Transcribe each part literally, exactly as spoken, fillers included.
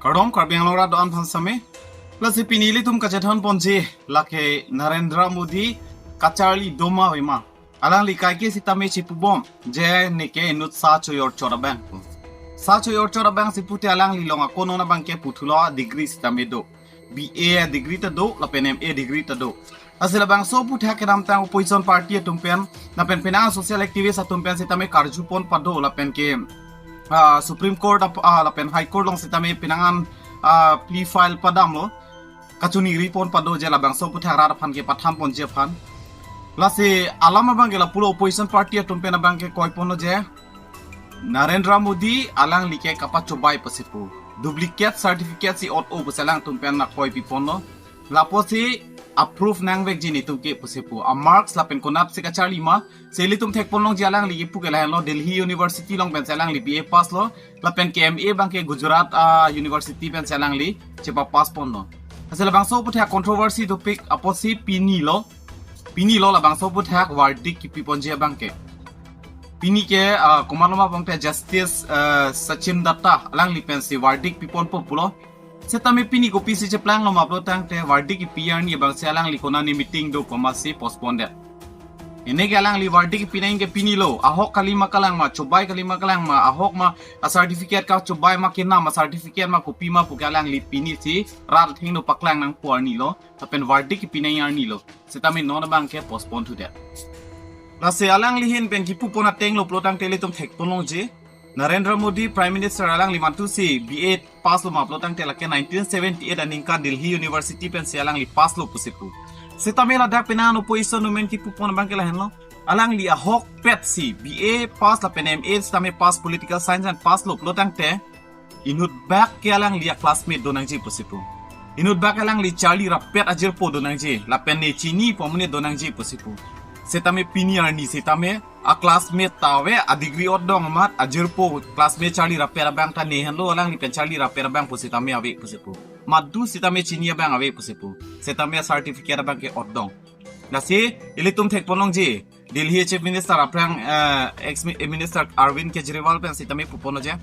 Kardom, Karbi Anglong rat do-an aphan sitame. Lasi pini ilitum kachethan ponji, lake Narendra Modi kacharli doma vema. Alangli kaike sitame chipubom je neke inut sa choyor chot abang. Sa choyor chot abang si pute alangli along ako non abang ke puthulo degree sitame do. B A degree ta do, lapen M A degree ta do. Lasi labangso aputhak kedamtang opposition party atum pen, lapen penang social activist atum pen sitame karju pon pado, lapen ke, ah, Supreme Court ap-, ah, lapen High Court along sitame penang an, ah, plea file padamlo, kachiningri pon pado je labangso aputhak rat aphan kepathan ponji aphan. Lasi alam abang ke lapulo opposition party atum pen abang ke koi ponlo je Narendra Modi alangli ke kapachobai pusi pu. Duplicate certificate si ot-o pusi alangtum pen na koi pi ponlo. Lapusi approve nangvekji netum ke pusi pu. A marks lapen konatsi kacharli ma, si ilitum thek pon longji alangli kipu ke lahenlo, Delhi University along pensi alangli B A pass lo, lapen ke M A abang ke Gujarat, ah, University pensi alangli chepa pass ponlo. Lasi labangso aputhak controversy topic apotsi pini lo. Pini lo labangso aputhak verdict kipi ponji abang ke. Pini ke, ah, komatlo ma pulote Justice, ah, Sachin Datta alangli pensi verdict pi ponpo pulo. Sitame pini kopisi cheplanglo ma pulo tangte verdict kipi arni abang si alangli konane meeting do pu amatsi postpone det. Ene ke alangli verdict kipi nangji ke pini lo. Ahok kali ma kalang ma, chobai kali ma kalang ma, ahok ma, a certificate kachobai ma, kenam a certificate ma, kopi ma pu ke alangli pini si rat athengno paklang nangpo arni lo. Lapen verdict kipi nangji arni lo. Sitame non abang ke postpone thudet. Lasi alangli ahin pen kipu pon ateng lo pulo tangte ilitum thek pon longji. Narendra Modi Prime Minister alangli mantusi B A pass lo ma pulo tangte lake nineteen seventy-eight aningkan Delhi University pensi alangli pass lo pusi pu. Sitame ladak penang an opposition atum pen kipu pon abang ke lahenlo. Alangli ahokpet si B A pass lapen M A sitame pass, political science an pass lo pulo tangte inut bak ke alangli a classmate do nangji pusi pu. Inut bak alangli charli rappet ajirpo do nangji, lapen ne chinipo amonit do nangji pusi pu. Sitame pini arni sitame a classmate ta ave, a degree otdong amat, ajirpo classmate charli rappet abang ta ne henlo alangli pen charli rappet abang pu sitame ave pusi pu. Madu sitame chini abang ave pusi pu. Sitame a certificate abang ke otdong. Lasi ilitum thek pon longji, Delhi Chief Minister aphrang, eh, ex mi-, eh, Minister Arvind Kejriwal pen sitame pu ponlo je.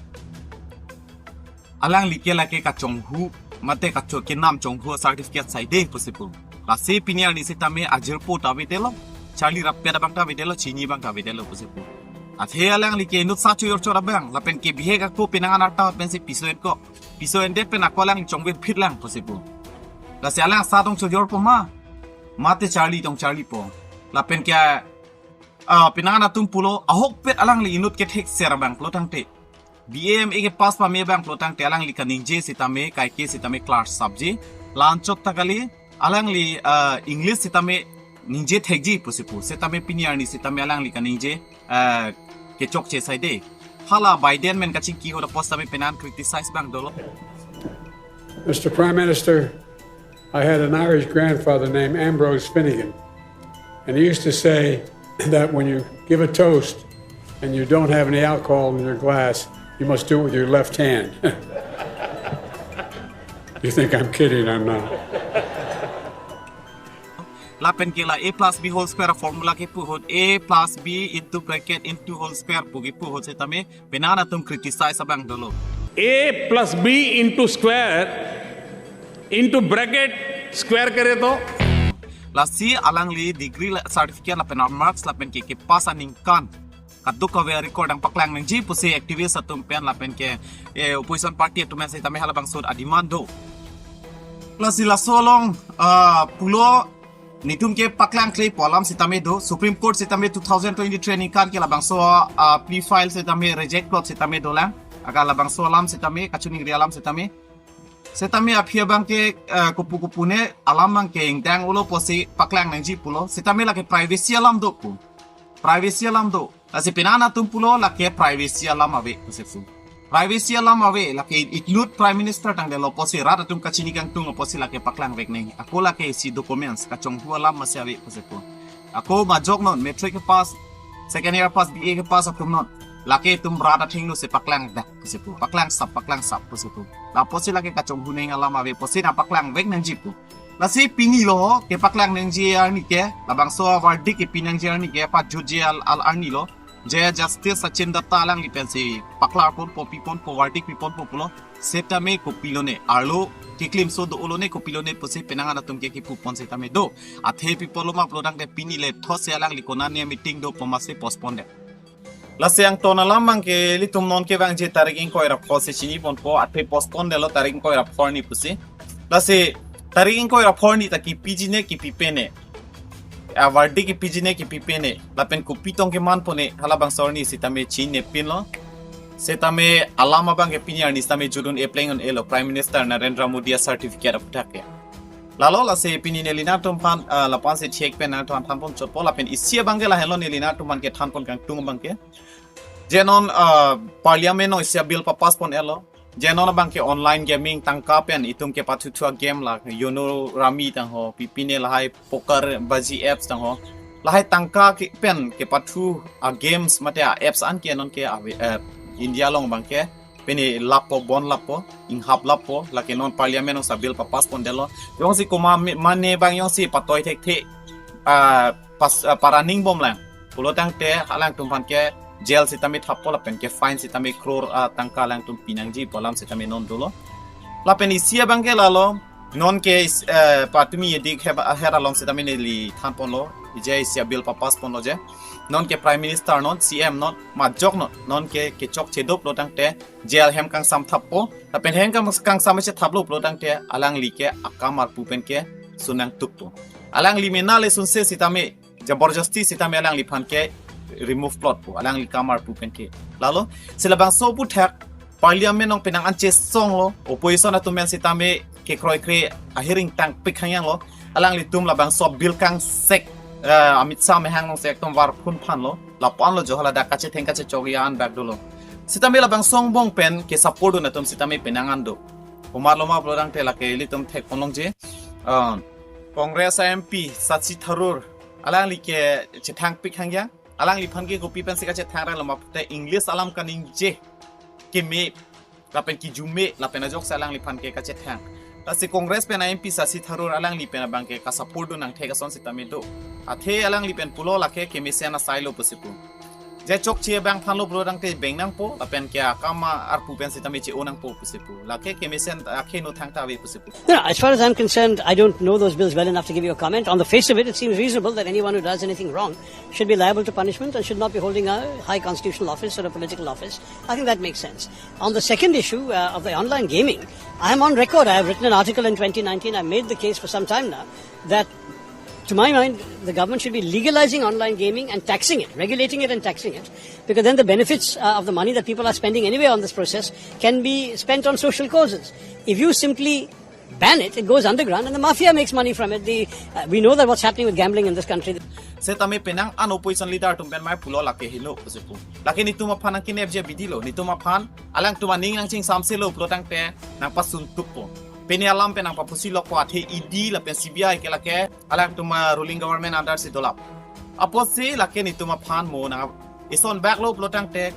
Alangli ke lake kachonghu, mate kacho kenam chonghu certificate saide pusi pu. Lasi pini arni sitame ajirpo ta avedetlo, charli rappet abang ta avedetlo, chini abang ta avedetlo pusi pu. Athe alangli ke inut sa choyor chot abang, lapen ke bihek ako penang an arta pensi piso enko. Piso endet pen ako alang chongvir phit lang pusi pu. Lasi alang sa tong choyorpo ma, mate charli tong charlipo. Lapen ke, ah, penang an atum pulo, ahokpet alangli inut kethekser abang pulo tangte, B A M A ke pass pame abang pulo tangte alangli kaningje sitame, kaike sitame class sapji. La-anchot ta kali, alangli, ah, English sitame ningje thekji pusi pu. Sitame pini arni sitame alangli kaningje, ah, kechokche saide. Hala Biden men kachingki ahut apot sitame penang criticize abang dolo. Mister Prime Minister, I had an Irish grandfather named Ambrose Finnegan, and he used to say that when you give a toast and you don't have any alcohol in your glass, you must do it with your left hand. You think I'm kidding, I'm not. Lapen ke la A plus B whole square formula kipu ahut, A plus B into bracket into whole square pu kipu ahut sitame penang an atum criticize abang dolo. A plus B into square into bracket square kare to. Lasi alangli degree la-, certificate lapen a marks lapen ke kepass aningkan kadokave a record nangpaklang nangji pusi activist atum pen lapen ke, eh, opposition party atum pen sitame halabangso a demand do. Lasi laso along, ah, pulo netum ke paklang kle pu alam sitame do. Supreme Court sitame two thousand twenty-three aningkan ke labangso, ah, plea file sitame reject plot sitame dolang. Aga labangso alam sitame, kachiningri alam sitame. Sitame aphi abang ke, ah, kopu kopu ne alam abang ke ingdeng-olo pusi paklang nangji pulo. Sitame lake privacy alam do pu. Privacy alam do. Lasi penang an atum pulo lake privacy alam ave pusi pu. Privacy alam ave, lake inut Prime Minister tangdetlo pusi, rat atum kachini kangtung pusi lake paklangvek nangji. Ako lake isi documents, kachonghu alam masi ave pusi pu. Ako majok non, matric kepass, second year pass, B A kepass atum non. Lake itum rat athengno si paklang dak pusi pu. Paklang sap, paklang sap pusi pu. Lapusi lake kachonghu nangji alam ave pusi nangpaklangvek nangji pu. Lasi pini lo kepaklang nangji arni ke, labangso verdict kipi nangji arni ke, pajutji al, al arni lo. Je Justice Sachin Datta alangli pensi paklar ponpo, pi ponpo, verdict pi ponpo pulo. Setame kopilone, arlo keklimso do-olone kopilone pusi penang an atum ke kipu pon setame do. Athe pi apotlo ma pulotangte pini le thotsi alangli konane meeting do pu ma si postpone det. Lasi angton alam abangke ilitum non kevangji tarik ingkoi ra pho si chini ponpo, athe postpone detlo tarik ingkoi ra pho arni pusi. Lasi tarik ingkoi ra pho arni ta kipiji ne kipipe ne, averdict kipiji ne kipipe ne, lapen kopi tong keman pone, halabangso arni sitame chinine pinlo. Setame alam abangke pini arni sitame judun epleng un-elo Prime Minister Narendra Modi a certificate aphuthak ke. Lalo lasi pini neli nangtum aphan, ah, lapu-an si chek pen nangtum aphan than pon chotpo, lapen isi abangke lahenlo neli nangtum aphan kethan pon kangtung abangke. Je non, ah, Parliament along isi a bill papass pon-elo. Je non abangke online gaming tangka pen itum kepathuthu a game la Uno Rummy tangho, pipine lahai poker bazi apps tangho. Lahai tangka ke pen kepathu a games mate a apps an ke non ke ave, eh, India along abangke pini lappo, bon lappo, inghap lappo, lake non Parliament alongsi a bill papass pon detlo. Jongsi komat mane abang jongsi patoi thekthe, ah, pas, ah, paraning bomlang pulotangte alangtum aphan ke jail sitame thappo lapen ke fine sitame crore, ah, tangka alangtum pinangji pu alam sitame non dolo. Lapen isi abangke lalo, non ke is-, eh, patumi edik heba aher along sitame neli than ponlo, ije isi a bill papass ponlo je. Non ke Prime Minister non, C M non, majok non, non ke kechokche do pulotangte jail hem kangsam thappo, lapen hem kang-, kangsam chethaplo pulotangte alangli ke akam arpu pen ke sunang tukpo. Alangli mena le sunse sitame, jabardasti sitame alangliphan ke remove plotpo, alangli kam arpu pen ke. Lalo, si labangso aphuthak Parliament along penang an chesonglo, opposition atum pen sitame kekroikre ahiring tangpik hangyanglo, alanglitum labangso bill kangsek, eh, Amit Shah amahang alongsi ekdom varphun phanlo, lapu-anlo jo hala dak kachetheng kachechok ya an bak dolo. Sitame labangso angbong pen ke support dun atum sitame penang an do. Komatlo ma pulotangte lake ilitum thek pon longji, ah, Congress a M P Shashi Tharoor, alangli ke chethangpik hangyang, alangliphan ke kopi pensi kachethang ra lo ma pute English alam kaningje keme lapen kijume lapen ajoksi alangliphan ke kachethang. Lasi Congress pen a M P Shashi Tharoor alangli pen abangke ka support dun nangthek ason sitame do. Athe alangli pen pulo lake kemesen asailo pusi pu. Je chokche abang aphanlo pulotangte beng nangpo, lapen ke akam arpu pen sitame che-o nangpo pusi pu. Lake kemesen akheno thangta ave pusi pu. No, as far as I'm concerned, I don't know those bills well enough to give you a comment. On the face of it, it seems reasonable that anyone who does anything wrong should be liable to punishment and should not be holding a high constitutional office or a political office. I think that makes sense. On the second issue, uh, of the online gaming, I am on record. I have written an article in twenty nineteen. I made the case for some time now that, to my mind, the government should be legalizing online gaming and taxing it, regulating it and taxing it, because then the benefits, uh, of the money that people are spending anyway on this process can be spent on social causes. If you simply ban it, it goes underground and the mafia makes money from it. The, uh, we know that what's happening with gambling in this country. Setame penang an opposition leader atum pen mai pulo lake helo pusi pu. Lake nitum aphan nangkinepji abidi lo, nitum aphan alangtum aning nangchingsamselo pulotangte nangpasun tukpo. Pini alam pen nangpapusi lokpo, athe E D lapen C B I ke lake alangtum a ruling government under si dolap. Apotsi lake nitum aphan mo nang ison bak lo pulotangte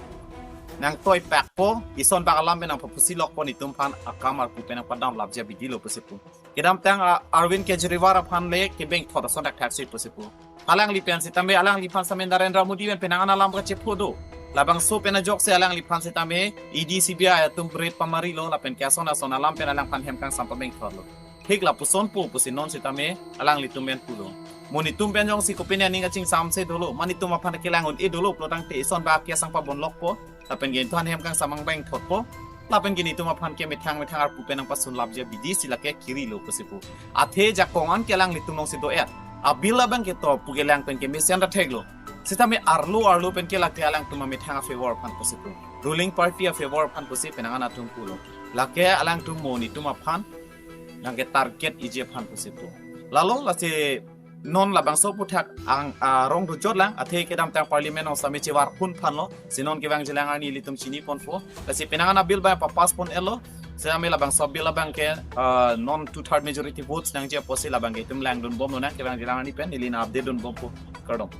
nangtoi pakpo, ison bak alam pen nangpapusi lokpo, nitum aphan akam arpu pen nangpadam lapji abidi lo pusi pu. Kedamtang, ah, Arvind Kejriwal aphan le kebeng thot ason thakthak si pusi pu. Alangli pen sitame, alangliphan sitame Narendra Modi pen penang an alam kachepho do. Labangso pen ajoksi alangliphan sitame E D C B I atum raid pamarilo lapen ke ason ason alam pen alangphan hem kangsam pabeng thotlo. Thik lapuson pu pusi non sitame alanglitum pen pulo. Mo nitum pen jongsi kopine aning kachingsamse dolo, ma nitum aphan kelang un-e dolo pulotangte ison bak ke sang pabon lokpo, lapen ke ningthan hem kangsam angbeng thotpo, lapen ke nitum aphan ke methang methang arpu pen nangpasun lapji abidi si lake kirilo pusi pu. Athe jakong an ke alanglitum alongsi do-et. A bill abangke to pu kelang pen kemesen ra theklo. Sitame arlo arlo pen ke lake alangtum amethang a favor aphan pusi pu. Ruling party a favor aphan pusi penang an atum pulo. Lake alangtum mo nitum aphan nangke target iji aphan pusi pu. Lalo lasi non labangso aphuthak ang, ah, rong dojot lang, athe kedamtang parliament along sitame chevar phun phanlo, si non kevangjilang arni ilitum chini ponpo, lasi penang an a bill abang papass pon-etlo, sitame labangso bill abangke, ah, non two third majority votes nangji apotsi labangke itum langdun bomlo nang kevangjilang arni pen, neli nang update dun bompo, kardom.